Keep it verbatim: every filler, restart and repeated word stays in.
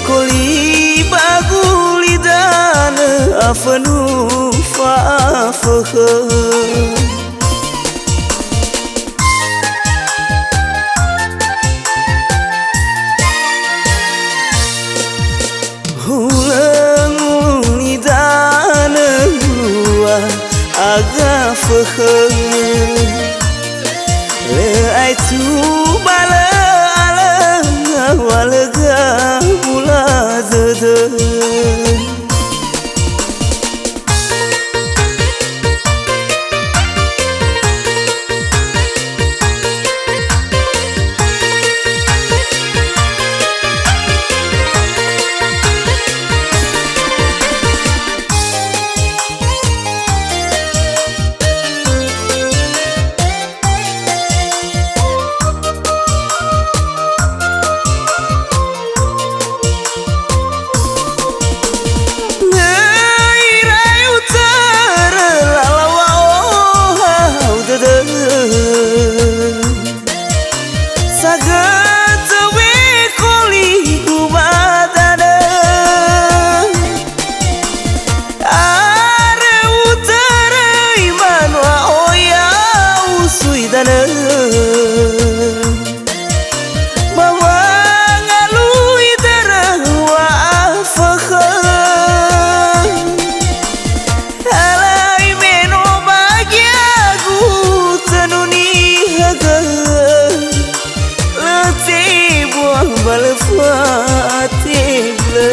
Koli ba gulidanö afönu fa'afökhö. Hulö nguli danö lua aga fökhö. Lö aetu ba lö alö, ngawalö gabula dödö. Lö irai utörö lala wa'ohahau dödö. Sagötö wekoligu ba danö. Arö utöröi banua oya usui danö. Ba wangalui dörö wa'afökhö. Alai me no bagiagu tönu nihagö. Lö tebua ba lö fateblö.